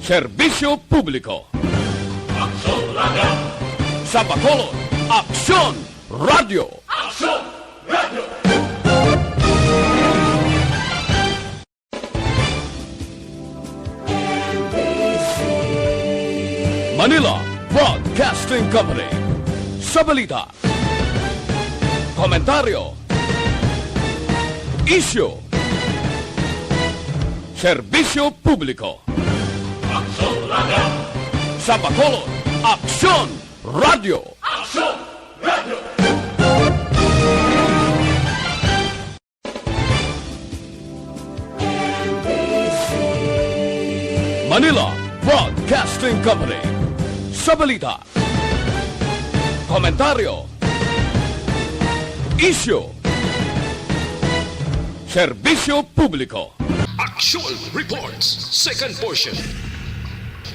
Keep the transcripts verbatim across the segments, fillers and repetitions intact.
Serbisyo Publiko. Aksyon Radio. Sa Bacolod, Aksyon Radio. Aksyon Radio. Manila Broadcasting Company. Sa balita, komentaryo, isyu, serbisyo publiko. Aksyon Radio. Sa Bacolod, Aksyon Radio. Aksyon Radio. Manila Broadcasting Company. Sa balita, komentaryo, isyu, serbisyo publiko. Action Reports, second portion.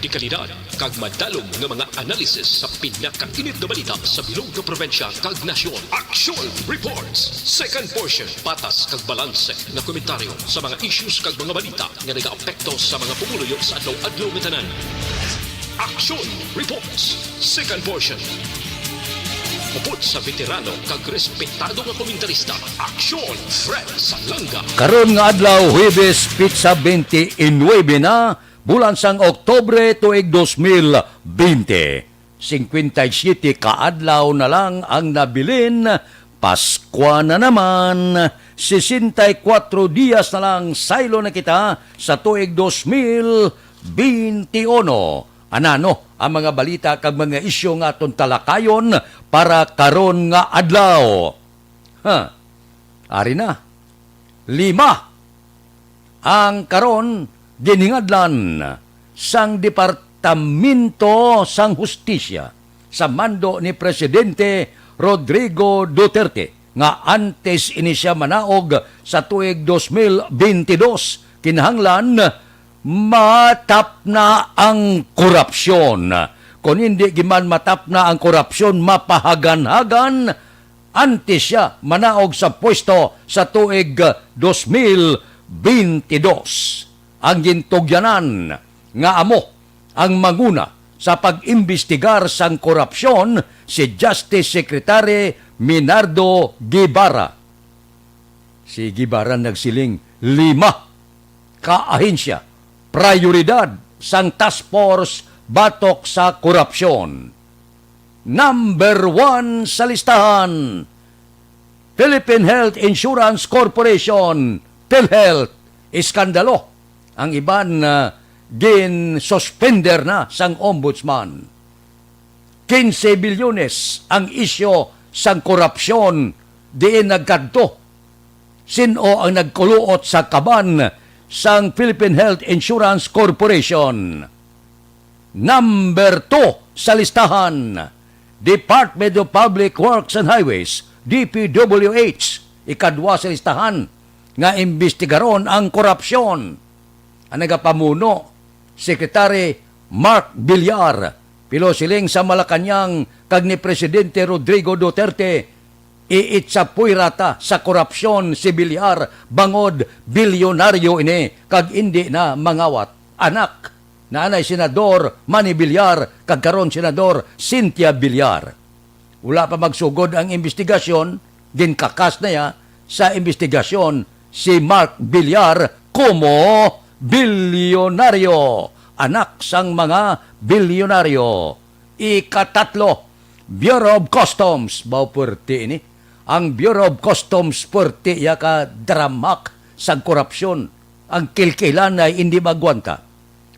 Dekalidad kag madalom nga mga analisis sa pinakainit nga balita sa bilog nga probinsya kag nasyon. Action Reports, second portion. Patas kag balanse nga komentaryo sa mga issues kag mga balita nga nagaapekto sa mga pumuluyo sa adlaw-adlaw nga tanan. Action Reports, second portion. Upod sa veterano kag respetado nga komentarista, Aksyon Fred Salanga. Karon nga adlaw, Huwebes, petsa twenty-nine na, bulan sang Oktubre, tuig dos mil bente. Singkwenta y siyete ka adlaw na lang ang nabilin, Paskwa na naman. Sesenta y kuwatro dias na lang, saylo na kita sa tuig dos mil bente uno. Anano ang mga balita kag mga isyu nga aton talakayon para karon nga adlaw? Ha, ari na. Lima ang karon giningadlan sang Departamento sang Hustisya sa mando ni Presidente Rodrigo Duterte nga antes ini siya manaog sa tuig dos mil bente dos, kinahanglan matapna ang korupsyon. Kon hindi giman matapna ang korupsyon, mapahaganhagan antes siya manaog sa pwesto sa tuig dos mil bente dos. Ang gintugyanan nga amo ang manguna sa pag-imbestigar sang korupsyon, si Justice Secretary Minardo Guevara. Si Guevara nagsiling, lima ka ahensya prayoridad sang task force batok sa korupsyon. Number one sa listahan, Philippine Health Insurance Corporation, PhilHealth, iskandalo. Ang iban, ah, gin-suspender na sang ombudsman. Quince bilyones ang isyu sang korupsyon diin nagkadto. Sin-o ang nagkuluot sa kaban sang Philippine Health Insurance Corporation? Number two sa listahan, Department of Public Works and Highways, D P W H, ikadwa sa listahan nga imbestigaron ang korupsyon. Ang nagapamuno, Secretary Mark Villar, pero siling sa Malacañang kag ni Presidente Rodrigo Duterte, iitsa puwera ta sa korupsyon si Villar bangod bilyonaryo ini kag indi na mangawat. Anak, naanay Senador Manny Villar kag karon Senador Cynthia Villar. Wala pa magsugod ang imbestigasyon, ginkakas na ya sa imbestigasyon si Mark Villar como bilyonaryo, anak sang mga bilyonaryo. Ikatatlo, Bureau of Customs. Baw puwerte ini. Ang Bureau of Customs, puwerte ya ka dramak sang korupsyon. Ang kilkilan ay hindi magwanta.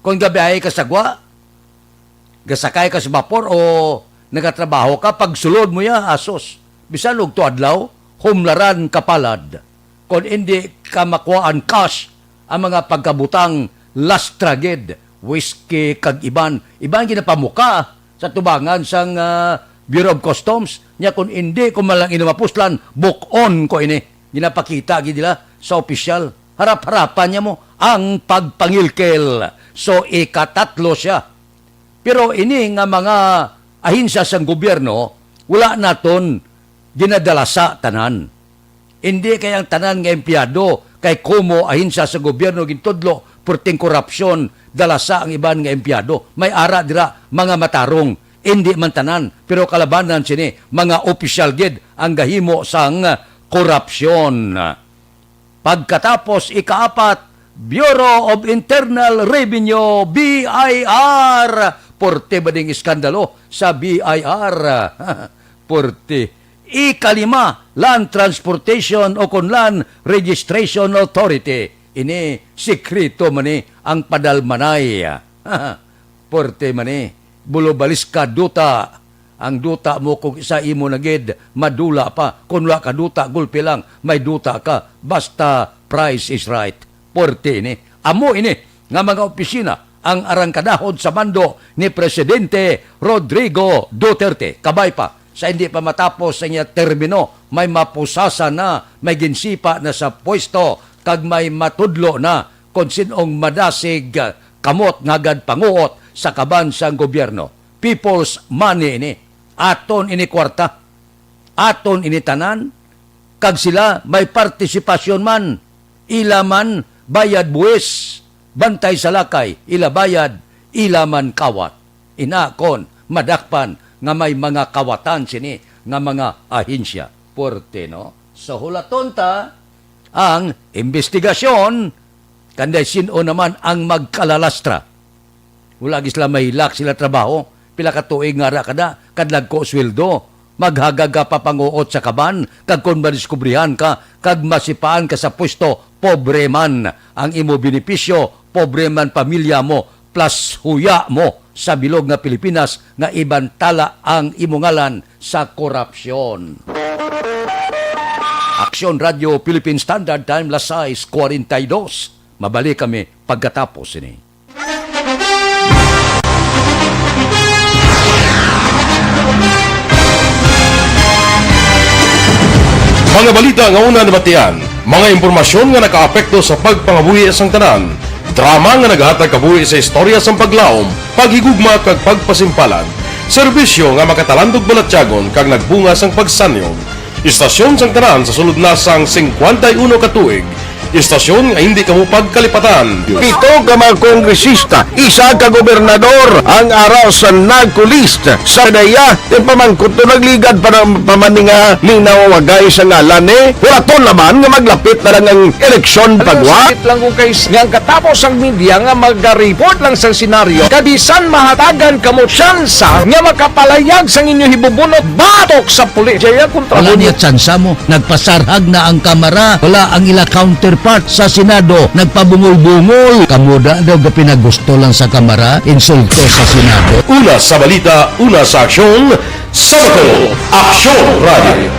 Kung gabiyahe ka sa gwa, gasakay ka sa bapor o nagatrabaho ka, pagsulod mo ya, asos. Bisan og tuadlaw, humlaran ka palad. Kon indi ka makuhaan cash ang mga pagkabutang, lastra gid, whiskey kag iban. Iban ginapamuka sa tubangan sang, ah, Bureau of Customs. Nya kon indi ko man lang ina mapuslan, buk-on ko ini. Ginapakita gid nila sa opisyal. Harap-harapan niya mo ang pagpangilkil. So, ikatatlo siya. Pero ini nga mga ahensya sang gobyerno, wala naton ginadalasa tanan. Indi kay ang tanan nga empleyado kay kumo ahensya sa gobyerno gintudlo Purting korupsyon, dalasa ang iban nga empleyado. May ara dira, mga matarong. Indi man tanan, pero kalabanan sini, mga opisyal gid ang gahimo sang korupsyon. Pagkatapos, ikaapat, Bureau of Internal Revenue, B I R. Porte ba ding iskandalo sa B I R? Porte. Ikalima, Land Transportation o kon Land Registration Authority. Ini sikreto man ni ang padalmanay. Porte man ni. Bulobalis ka duta. Ang duta mo kung isa imo na gid, madula pa. Kung wala ka duta, gulpi lang, may duta ka. Basta price is right. Porte ini. Amo ini nga mga opisina ang arangkadahon sa mando ni Presidente Rodrigo Duterte. Kabay pa, sa hindi pa matapos sa iya termino, may mapusasan na, may ginsipa na sa pwesto, kag may matudlo na kon sin-ong madasig, ah, kamot nga agad panguot sa kaban sang gobyerno. People's money ini. Aton ini kwarta. Aton ini tanan. Kag sila may partisipasyon man. Ila man bayad buwis, bantay sa lakay, ila bayad, ila man kawat. Ina kon madakpan nga may mga kawatan sini nga mga ahensya. Porte, no? So, hulaton ta ang imbestigasyon, kanday sin-o naman ang magkalalastra. Wala gid sila mahilak sila trabaho. Pila ka tuig nga ara ka na, kag dagko sweldo. Maghagag ka pa panguot sa kaban, kag kon madiskubrihan ka, kag masipaan ka sa pwesto, pobre man ang imo benepisyo, pobre man pamilya mo, plus huya mo sa bilog nga Pilipinas nga ibantala ang imo ngalan sa korupsyon. Aksyon Radio Philippine Standard Time, las sais cuarenta y dos. Mabalik kami pagkatapos sini. Mga balita nga una nabatian, mga impormasyon nga nakaapekto sa pagpangabuhi sang tanan, drama nga naghatag kabuhi sa istorya sang paglaom, paghigugma kag pagpasimpalan, serbisyo nga makatalandog balatyagon kag nagbunga sang pagsanyog. Istasyon sang tanan sa sulod na sang singkwenta y uno ka tuig. Istasyon nga hindi kamo pagkalipatan. Pito ka mga kongresista, isa ka gobernador ang ara sa NAGCO list. Sa daya, ti pamangkot to nagligad pa ng pamaninga ni nawawagay sa ngalan ni. Wala to naman nga maglapit na lang ang eleksyon pagwa. Sakit lang kung kay nga ang katapos ang media nga magareport lang sa senaryo. Kabisan mahatagan kamo tsansa nga makapalayag sang inyo hibubunot batok sa pulis. Jaya kontra Wala mo niya tsansa mo. Nagpasarhag na ang Kamara. Wala ang ila counterpart sa Senado. Nagpabungol-bungol. Kamo da daw gapinagusto lang sa Kamara, insulto sa Senado. Una sa balita, una sa aksyon, sa Bacolod, Aksyon Radio.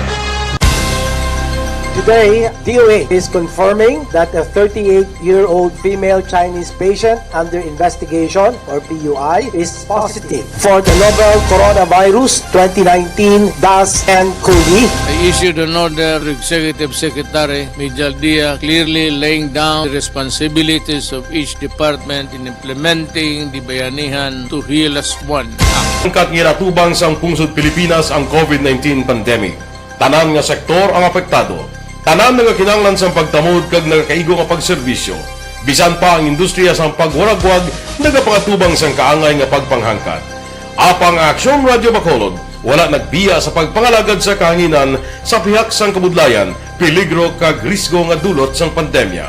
Today, D O A is confirming that a thirty-eight-year-old female Chinese patient under investigation, or P U I, is positive for the novel coronavirus twenty nineteen dash N cov. I issued an order to Executive Secretary Mijal Dia, clearly laying down the responsibilities of each department in implementing the Bayanihan to Heal Us One Act. Hangkat nga ginatubang sang pungsod Pilipinas ang covid nineteen pandemic. Tanan nga sektor ang apektado. Tanan nagakinahanglan sang pagtamod kag nagakaigo nga pagserbisyo. Bisan pa ang industriya sang pagwaragwag nagapangatubang sang kaangay nga pagpanghangkat. Apang ang Aksyon Radio Bacolod wala nagbiya sa pagpangalagad sa kahanginan sa pihak sang kabudlayan, peligro kag risgo nga dulot sang pandemya.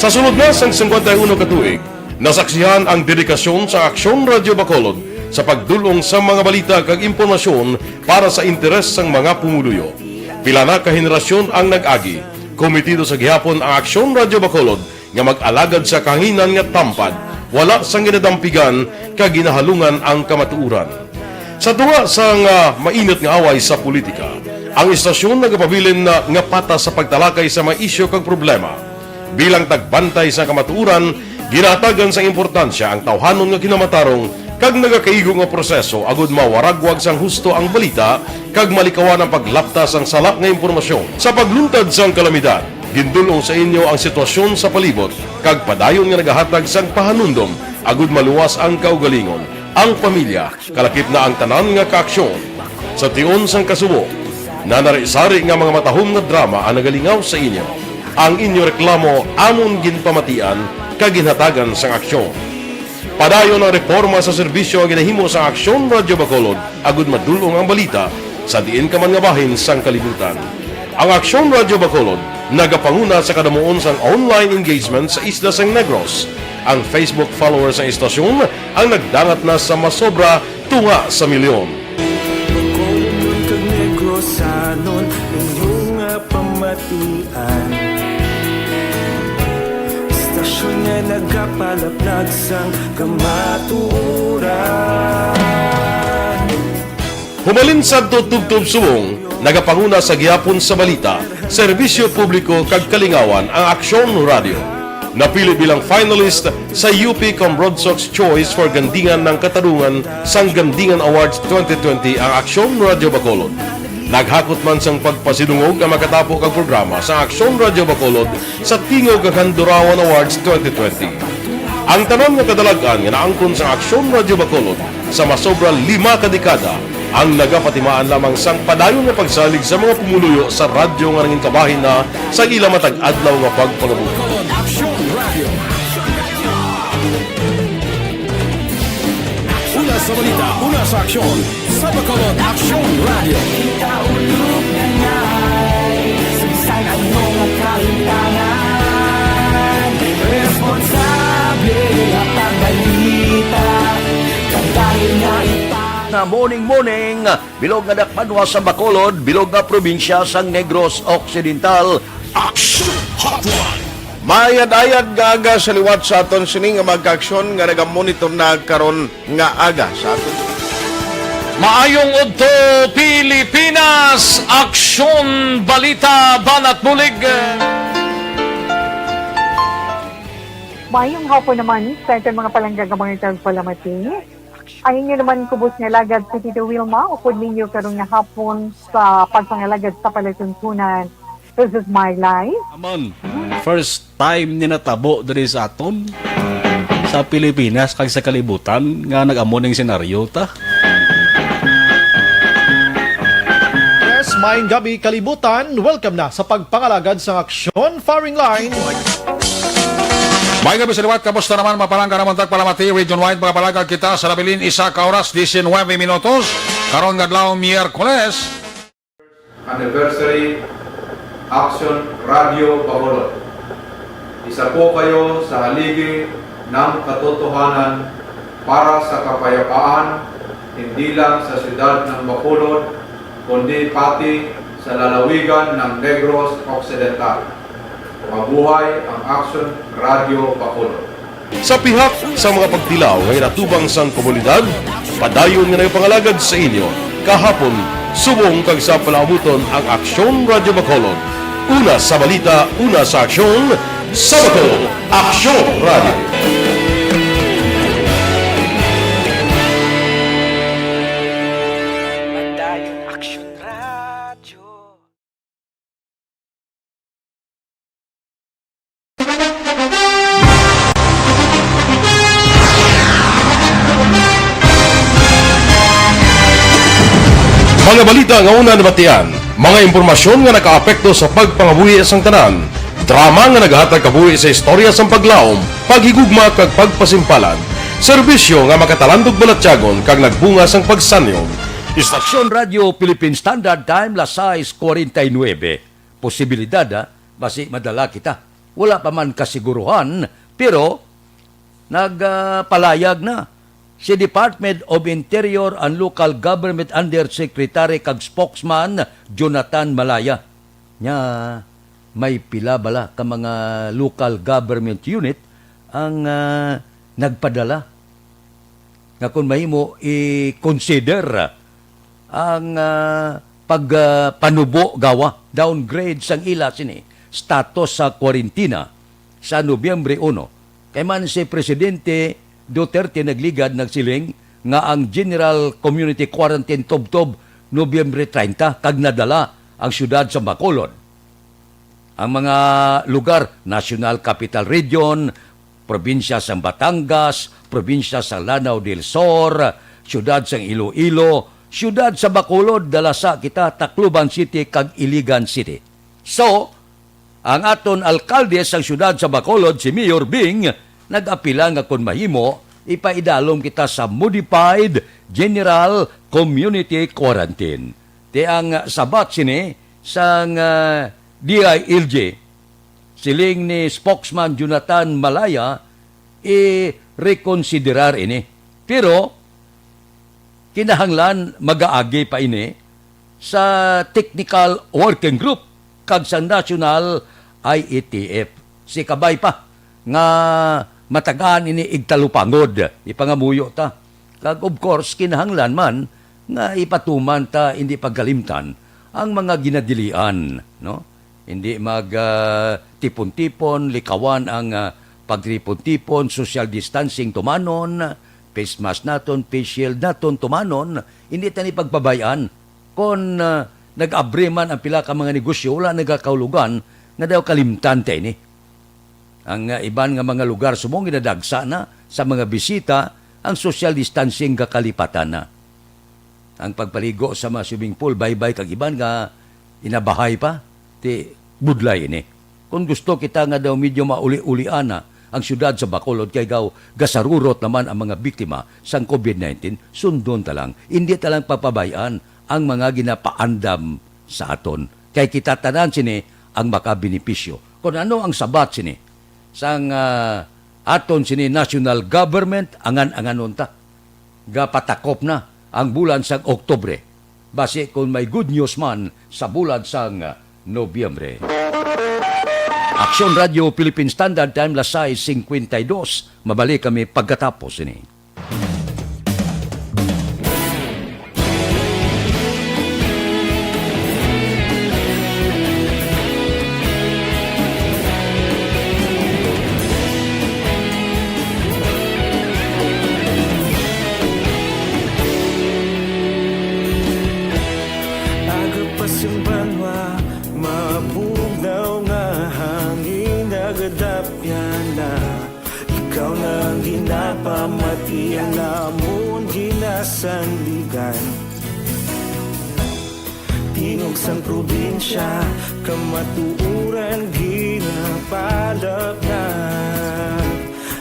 Sa sulod na sang singkwenta y uno ka tuig, nasaksihan ang dedikasyon sa Aksyon Radio Bacolod sa pagdul-ong sa mga balita kag impormasyon para sa interes sang mga pumuluyo. Pila na ka henerasyon ang nag-agi. Komitido sa gihapon ang Aksyon Radio Bacolod nga mag-alagad sa kahanginan nga tampad, wala sang ginadampigan kag ginahalungan ang kamatuoran. Sa tunga sang, ah, mainit nga away sa politika, ang istasyon nagapabilin na nga patas sa pagtalakay sa mga isyu kag problema. Bilang tagbantay sa kamatuoran, ginahatagan sang importansya ang tawhanon nga kinamatarong kag nagakaigo nga proseso agud mawaragwag sang husto ang balita kag malikawan ang paglapta sang sala nga impormasyon. Sa pagluntad sang kalamidad, gindul-ong sa inyo ang sitwasyon sa palibot kag padayon nga nagahatag sang pahanumdom agud maluwas ang kaugalingon. Ang pamilya, kalakip na ang tanan nga kaaksyon. Sa tion sang kasubo, nanari-sari nga mga matahom nga drama ang nagalingaw sa inyo. Ang inyo reklamo amon ginpamatian kag ginhatagan sang aksyon. Padayon ang reporma sa serbisyo nga ginahimo sang Aksyon Radyo Bacolod agud madul-ong ang balita sa diin ka man nga bahin sang kalibutan. Ang Aksyon Radyo Bacolod nagapanguna sa kadamuon sang online engagement sa isla sang Negros. Ang Facebook followers sang istasyon ang nagdangat na sa masobra tunga sa milyon. Bacolod kag Negrosanon, inyo nga pamatian. Istasyon nga nagapalaplag sang kamatuoran. Humalin sadto tubtob subong, nagapanguna sa gihapon sa balita, serbisyo publiko kag kalingawan ang Aksyon Radyo. Napili bilang finalist sa U P Cambrodsoc's Choice for Gandingan ng Katarungan sang Gandingan Awards twenty twenty ang Aksyon Radyo Bacolod. Naghakot man sang pagpasidungog ang makatapo kag programa sa Aksyon Radyo Bacolod sa Tingog kag Handurawan Awards twenty twenty. Ang tanan nga kadalag-an nga naangkon sa Aksyon Radyo Bacolod sa masobra lima ka dekada ang nagapatimaan lamang sang padayon nga pagsalig sa mga pumuluyo sa radyo nga nangin kabahin na sa ila matag adlaw nga pagpangabuhi. Aksyon Radio. Una sa balita, una sa aksyon, sa Bacolod Aksyon Radio. Kita ulog na ngay, saysay ano nga kalimtangan, responsable nga pagbalita, kag dahil nga ita- Na morning, morning, bilog nga dakbanwa sa Bacolod, bilog nga probinsya sang Negros Occidental. Action Hotline. Maayad-ayad nga aga sa liwat sa aton sini nga mga kaaksyon nga nagamonitor na karon nga aga sa aton. Maayong udto, Pilipinas! Aksyon, balita, banat bulig. Maayong hapon naman sa aton mga palangga nga mga tagpalamati. Ang inyo naman kubos nga alagad si Tito Wilma, upod ninyo karon nga hapon sa pagpangalagad sa palatuntunan. This is my life. Aman, first time ni natabo diri sa aton, sa Pilipinas kag sa kalibutan, nga nag-amo ning senaryo ta. Yes, maayong gabi, kalibutan. Welcome na sa pagpangalagad sang aksyon, firing line. Maayong gabi sa liwat, kamusta naman, mga palangga namon tagpalamati, region-wide, mga palangga kita sa nabilin, isa ka oras, diecinuebe minutos, karon nga adlaw, Miyerkules. Anniversary Action Radio Bacolod. Isa po kayo sa haligi ng katotohanan para sa kapayapaan, hindi lang sa siyudad ng Bacolod, kundi pati sa lalawigan ng Negros Occidental. Mabuhay ang Action Radio Bacolod. Sa pihak sa mga pagtilaw nga ginatubang sang komunidad, padayon nga nagapangalagad sa inyo kahapon, subong kag sa palaabuton ang Aksyon Radyo Bacolod. Una sa balita, una sa aksyon, sa Bacolod, Aksyon Radyo. Padayon Aksyon Radyo. Mga balita nga una nabatian, mga impormasyon nga nakaapekto sa pagpangabuhi sang tanan, drama nga nagahatag kabuhi sa istorya sang paglaom, paghigugma kag pagpasimpalan, serbisyo nga makatalandog balatyagon kag nagbunga sang pagsanyog. Istasyon Radyo Philippine Standard Time, las sais cuarenta y nueve. Posibilidad, ha? Basi madala kita. Wala pa man kasiguruhan, pero nagpalayag na si Department of Interior and Local Government Undersecretary kag Spokesman Jonathan Malaya. Nya, may pila bala ka mga local government unit ang, ah, nagpadala nga kung mahimo i-consider ang, ah, pag, ah, panubo gawa, downgrade sang ila sini status sa kwarentina sa Nobyembre uno. Kay man si Presidente Duterte nagligad, nagsiling nga ang General Community Quarantine tubtob Nobyembre treinta kag nadala ang siyudad sa Bacolod. Ang mga lugar, National Capital Region, probinsya sang Batangas, probinsya sang Lanao del Sur, siyudad sang Iloilo, siyudad sa Bacolod, dalasa kita, Tacloban City, kag Iligan City. So, ang aton alkalde sang siyudad sa Bacolod, si Mayor Bing, nag-apila nga kon mahimo, ipaidalom kita sa modified general community quarantine. Ti ang sabat sini sang, ah, D I L G, siling ni spokesman Jonathan Malaya, i-rekonsiderar ini. Pero kinahanglan magaagi pa ini sa technical working group kag sa national I E T F. Si kabay pa nga matagaan ini igtalupangod, ipangamuyo ta. Kag of course, kinahanglan man nga ipatuman ta, hindi pagkalimtan ang mga ginadilian, no? Hindi mag, ah, tipon-tipon, likawan ang, ah, pagtipon-tipon, social distancing tumanon, face mask naton, face shield naton tumanon, hindi ta ni pagpabay-an. Kon, ah, nag-abri man ang pila ka mga negosyo, wala nagakahulugan nga daw kalimtan ta ini. Ang, ah, iban nga mga lugar subong ginadagsa na sa mga bisita ang social distancing, gakalipatan na. Ang pagpaligo sa mga swimming pool, baybay kag iban nga inabahay pa, ti budlay ini. Kon gusto kita nga daw medyo mauli-ulian na ang siyudad sa Bacolod kay daw gasarurot naman ang mga biktima sang covid nineteen, sundon ta lang. Hindi ta lang papabay-an ang mga ginapaandam sa aton. Kay kita tanan sini ang makabenepisyo. Kon ano ang sabat sini sang, ah, aton sini national government, angan-anganon ta. Gapatakop na ang bulan sang Oktubre. Basi kon may good news man sa bulan sang Nobyembre. Aksyon Radio Philippine Standard Time, las sais cincuenta y dos. Mabalik kami pagkatapos ini. Aga pa sing banwa, mabugnaw nga hangin nagadapyan na. Ikaw na ang ginapamati, ang amon ginasandigan. Tingog sang probinsya, kamatuoran ginapalapnag.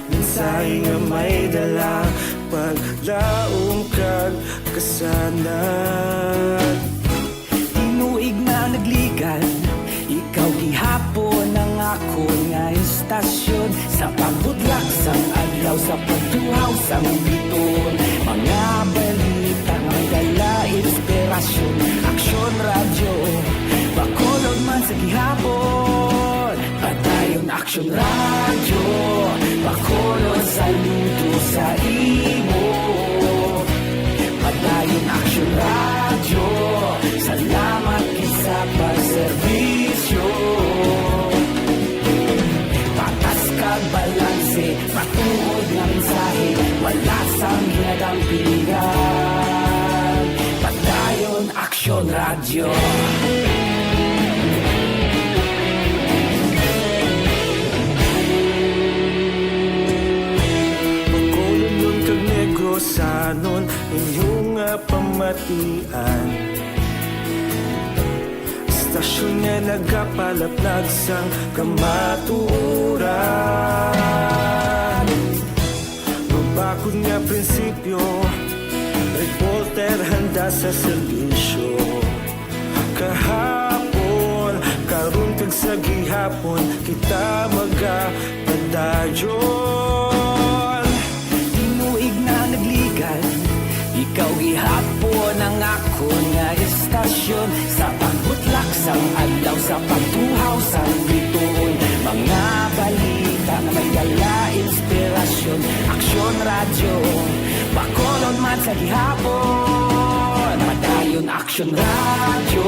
Mensahe nga may dala, paglaom kag kasanag. Tinuig na nagligan, ikaw gihapon ang akon nga istasyon. Sa pagbudlak sang adlaw, sa pagtuhaw sang bituon, mga balita nga may dala inspirasyon. Aksyon Radyo, Bacolod man sa gihapon. Padayon Aksyon Radyo, Bacolod, saludo sa imo. Padayon Aksyon Radyo, salamat gid sa pagserbisyo. Patas kag balanse, matuod nga mensahe, wala sang ginadampigan. Padayon Aksyon Radyo. Bacolodnon kag Negrosanon, inyo nga pamatian. Istasyon nga nagapalapnag sang kamatuoran. Mabakod nga prinsipyo, reporter handa sa serbisyo. Kahapon, karon, kag sa gihapon, kita magapadayon. Tinuig na nagligan, ikaw gihapon ang akon nga istasyon. Sa pagbutlak sang adlaw, sa pagtuhaw sang bituon, mga balita nga may dala inspirasyon. Aksyon Radyo, Bacolod man sa gihapon. Padayon Aksyon Radyo,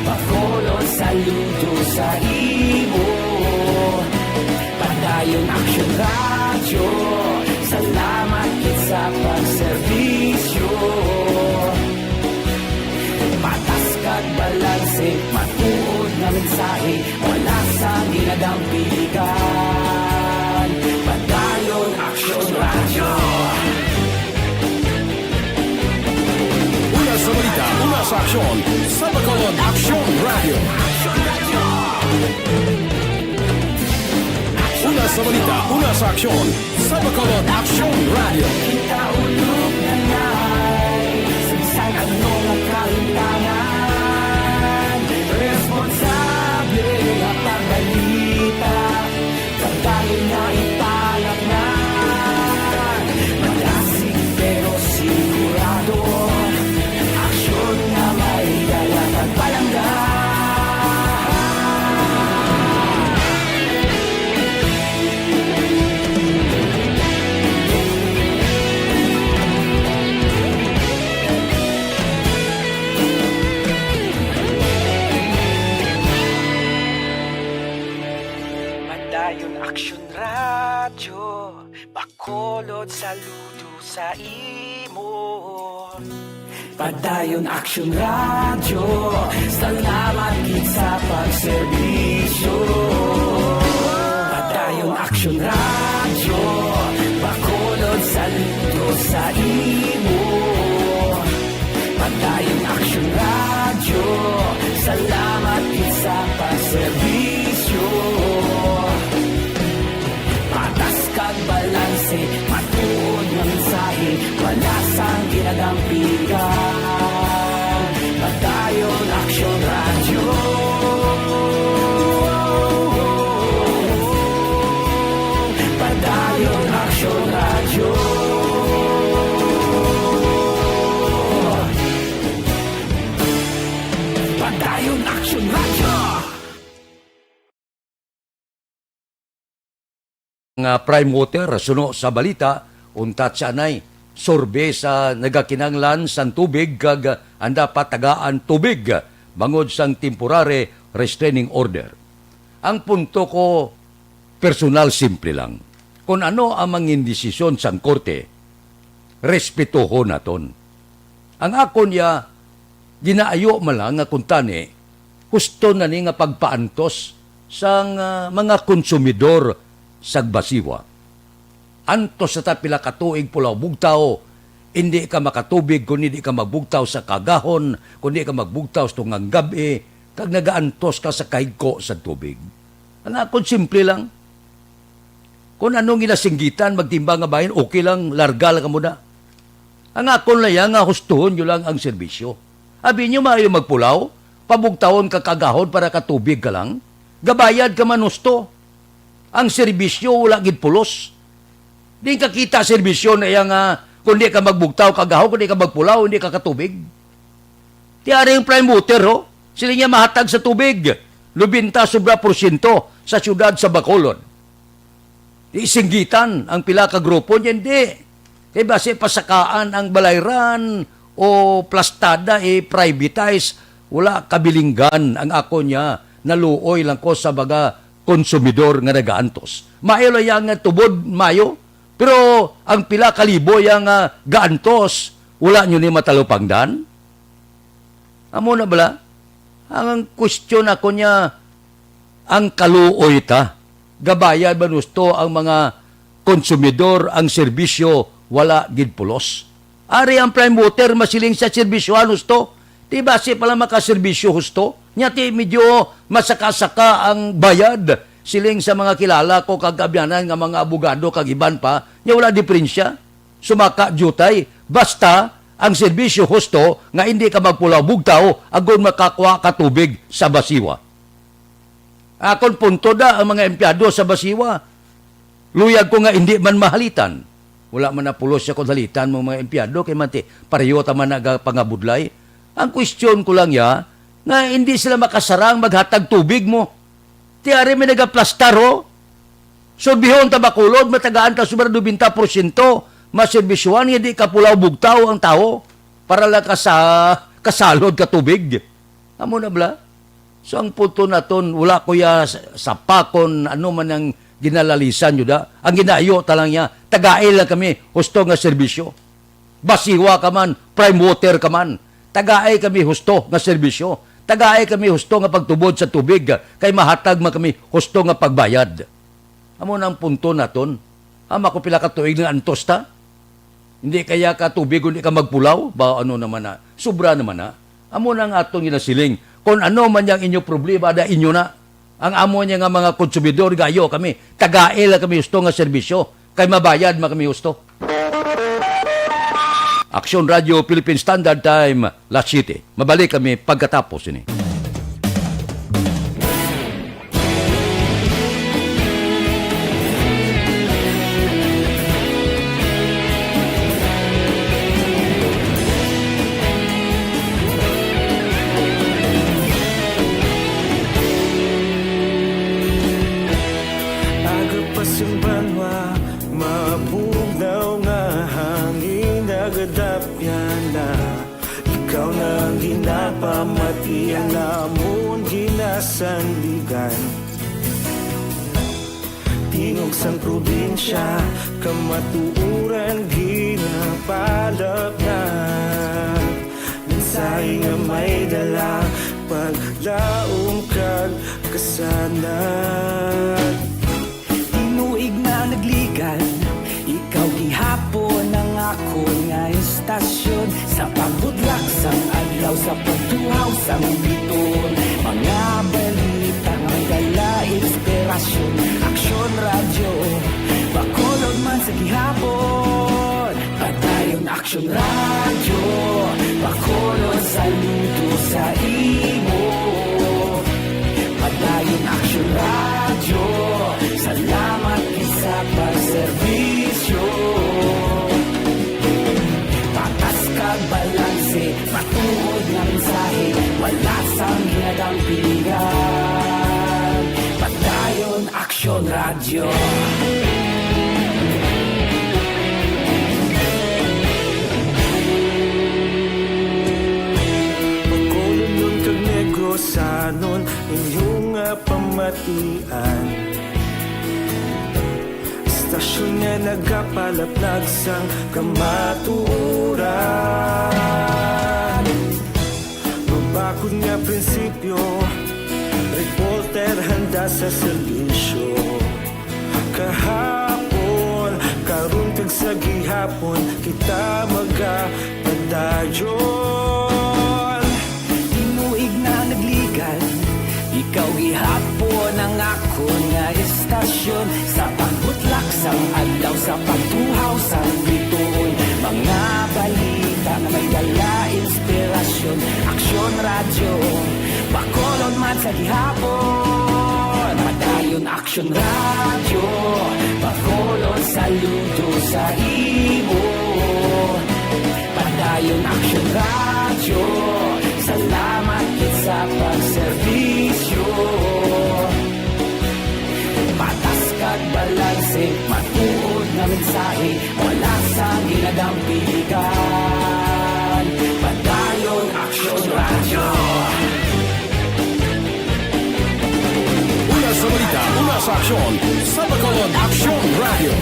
Bacolod, saludo sa imo. Padayon Aksyon Radyo, salamat gid sa pagserbisyo. Patas kag balanse, matuod nga mensahe, wala sang ginadampigan. Padayon Aksyon sa Bacolod, Aksyon Radio. Una sa balita, una sa aksyon sa Bacolod, Aksyon Radio. Kita ulog na ngay, sa bisan ano nga kalimtangan, responsable nga pagbalita. Padayon nga ipalatnan, malasig pero sigurado, aksyon nga may dala kag palangga. Padayon Aksyon Radyo, Bacolod, saludo sa imo. Padayon Aksyon Radyo, salamat gid sa pagserbisyo. Padayon Aksyon Radyo, Bacolod, saludo sa imo. Padayon Aksyon Radyo, salamat gid sa pagserbisyo. Patas kag balanse, matuod nga mensahe, wala sang ginadampigan. Padayon Aksyon Radyo. Padayon Aksyon Radyo. Padayon Aksyon Radyo. Nga prime water, suno sa balita, untat sa anay, survey sa nagakinahanglan sang tubig kag anda pa tagaan tubig bangod sang temporary restraining order. Ang punto ko, personal, simple lang. Kung ano ang mangin desisyon sang korte, respetuhon naton. Ang akon ya, ginaayo man lang nga kuntani, husto na ni nga pagpaantos sang, ah, mga konsumidor sa basiwa. Antos na ta pila ka tuig pulaw bugtaw, hindi ka makatubig kung hindi ka magbugtaw sa kagahon, kung hindi ka magbugtaw sa tungang gab-i, kag nagaantos ka sa kahigko sa tubig. Ang akon simple lang. Kung anong ginasinggitan, magtimbang nga bahin, okay lang, larga lang kamo na. Ang akon lang yan nga hustuhon nyo lang ang serbisyo. Abi nyo, maayo magpulaw, pabugtawon ka kagahon para katubig ka lang. Gabayad ka man husto. Ang serbisyo, wala gid pulos. Di ka kita serbisyo na iya nga, kung di ka magbugtaw kagahon, kung di ka magpulaw, hindi ka katubig. Ti ari ang prime water, ho? Sila niya mahatag sa tubig. Nobenta sobra porsyento sa siyudad sa Bacolod. Isinggitan ang pila ka grupo niya, hindi. Kay basi pasakaan ang balayran o plastada, i-privatize, wala kabilinggan ang ako niya. Naluoy lang ko sa mga konsumidor nga nagaantos. Maayo lang yang tubod, maayo. Pero ang pila ka libo yang, ah, gaantos, wala nyo ni matalupangdan? Amo na bala? Ang, ang question ako niya, ang kaluoy ta. Gabayad ba nusto ang mga konsumidor ang serbisyo, wala gid pulos? Ari ang prime water, masiling sa serbisyo, ah, husto. Di basi pala makaserbisyo husto? Nya ti medyo masaka-saka ang bayad, siling sa mga kilala ko kag kaabyanan nga mga abogado kag iban pa, nya wala diferensya. Sumaka diutay, basta ang serbisyo husto nga hindi ka magpulaw bugtaw agod makakuha ka tubig sa basiwa. Akon punto da ang mga empleyado sa basiwa. Luyag ko nga hindi man mahalitan. Wala man na pulos siya kung halitan mo mga empleyado kay manti pareho ta man nagapangabudlay. Ang kwestiyon ko lang ya nga hindi sila makasarang maghatag tubig mo. Ti ari may nagaplastar, ho. Surbihon ta Bacolod, matagaan ta sobra nobenta porsyento, maserbisyuhan nga di kapulaw bugtaw ang tawo para lang kasa-, kasalod ka tubig. Amo na bala. So, ang punto naton, wala ko ya sa, sapakon ano man ang ginalalisan nyo da. Ang ginaayo ta lang ya, tagai lang kami husto nga serbisyo. Basiwa ka man, prime water ka man. Tagai kami husto nga serbisyo. Tagai kami husto nga pagtubod sa tubig, kay mahatag man kami husto nga pagbayad. Amo na ang punto naton. Ama ko pila ka tuig nga antos ta. Hindi kaya ka tubig, hindi ka magpulaw? Ba, ano naman na? Sobra naman na. Amo na ang atong ginasiling. Kung ano man yang inyo problema, da inyo na. Ang amo niya nga mga konsumidor, gayo kami. Tagai lang kami husto nga serbisyo. Kay mabayad man kami husto. Aksyon Radio Philippine Standard Time, Las siete. Mabalik kami pagkatapos ini. Aga pa sing banwa, mabugnaw nga hangin, nagadapyan na. Ikaw na ang ginapamati, ang amon ginasandigan. Tingog sang probinsya, kamatuoran ginapalapnag. Mensahe nga may dala, paglaom kag kasanag. Tinuig na nagligan, ikaw gihapon ang akon nga istasyon. Sa pagbudlak sang adlaw, sa pagtuhaw sang biton, mga balita nga may dala inspirasyon. Aksyon Radyo, Bacolod man sa gihapon. Padayon Aksyon Radyo, Bacolod, saludo sa imo. Padayon Aksyon Radyo, salamat gid sa pagserbisyo. Patas kag balanse, matuod nga mensahe, wala sang ginadampigan. Padayon Aksyon Radyo. Bacolodnon kag Negrosanon, inyo nga pamatian. Istasyon nga nagapalaplag sang kamatuoran. Mabakod nga prinsipyo, reporter handa sa serbisyo. Kahapon, karon kag sa gihapon, kita magapadayon. Tinuig na nagligan, ikaw gihapon ang akon nga istasyon. Sa pagbutlak sang adlaw, sa pagtuhaw sang bituon, mga balita nga may dala inspirasyon. Aksyon Radyo, Bacolod man sa gihapon. Padayon Aksyon Radyo, Bacolod, saludo sa imo. Padayon Aksyon Radyo, salamat gid sa pagserbisyo. Patas kag balanse, matuod nga mensahe, wala sang ginadampigan. Padayon Aksyon Radyo. Una sa balita, una sa aksyon, sa Bacolod Aksyon Radyo.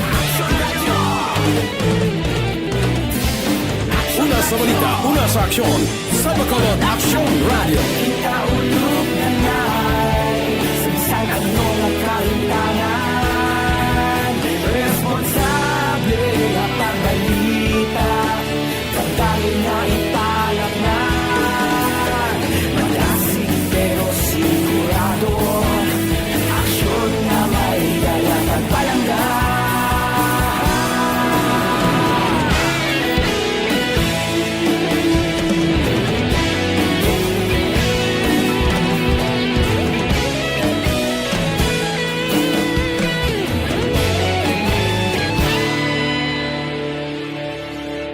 Una sa balita, una sa aksyon, sa Bacolod Aksyon Radyo. Ikaulog na na'y sa bisan ano nga kahimtangan, responsable nga pagbalita. Pagdali nga ipalapnag, malasig pero sigurado. Aksyon nga may dala kag palangga.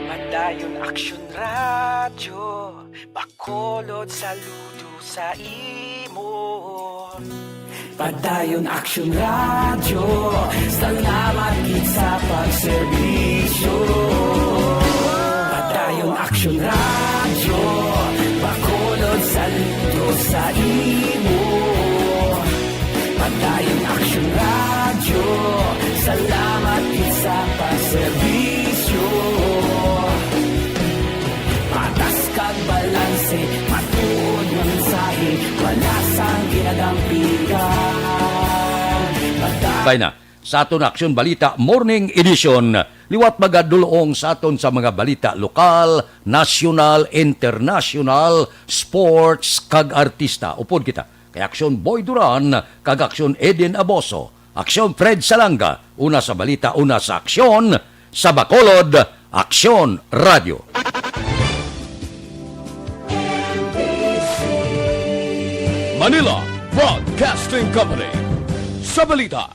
Padayon Aksyon Radyo, Bacolod, saludo sa imo. Padayon Aksyon Radyo, salamat gid sa pagserbisyo. Padayon Aksyon Radyo, Bacolod, saludo sa imo. Padayon Aksyon Radyo, salamat gid sa pagserbisyo. Patas kag balanse, matuod nga mensahe, wala sang ginadampigan. Padayon Bay na. sa aton Aksyon Balita Morning Edition. Liwat magadulong sa aton sa mga balita lokal, nasyonal, internasyonal, sports, kag artista. Upod kita kay Aksyon Boy Duran kag Aksyon Eden Aboso. Aksyon Fred Salanga, una sa balita, una sa aksyon, sa Bacolod, Aksyon Radio. Manila Broadcasting Company. Sa balita,